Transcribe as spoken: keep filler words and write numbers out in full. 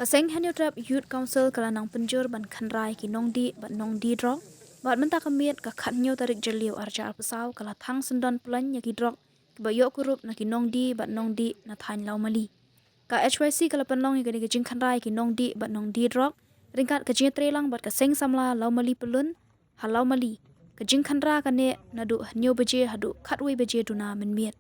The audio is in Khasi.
Ka seng Hynñiewtrep Youth Council ka la nang pynjur ban khynra ïa ki nongdih bad nongdie drok. Bad mynta ka miet ka khathynñiew tarik Jylliew arhajar arphew saw ka la thang syndon pynlong ïa ki drok kiba ïoh kurup na ki nongdie bad nongdih na thaiñ Lawmali. Ka H Y C ka la pynlong ïa kane ka jingkhynra ïa ki nongdih bad nongdie drok ryngkat ka jingïatreilang bad ka seng samla Lawmali Pyllun ha Lawmali. Ka jingkhynra kane naduh hynñiew baje haduh khatwei baje duna mynmiet.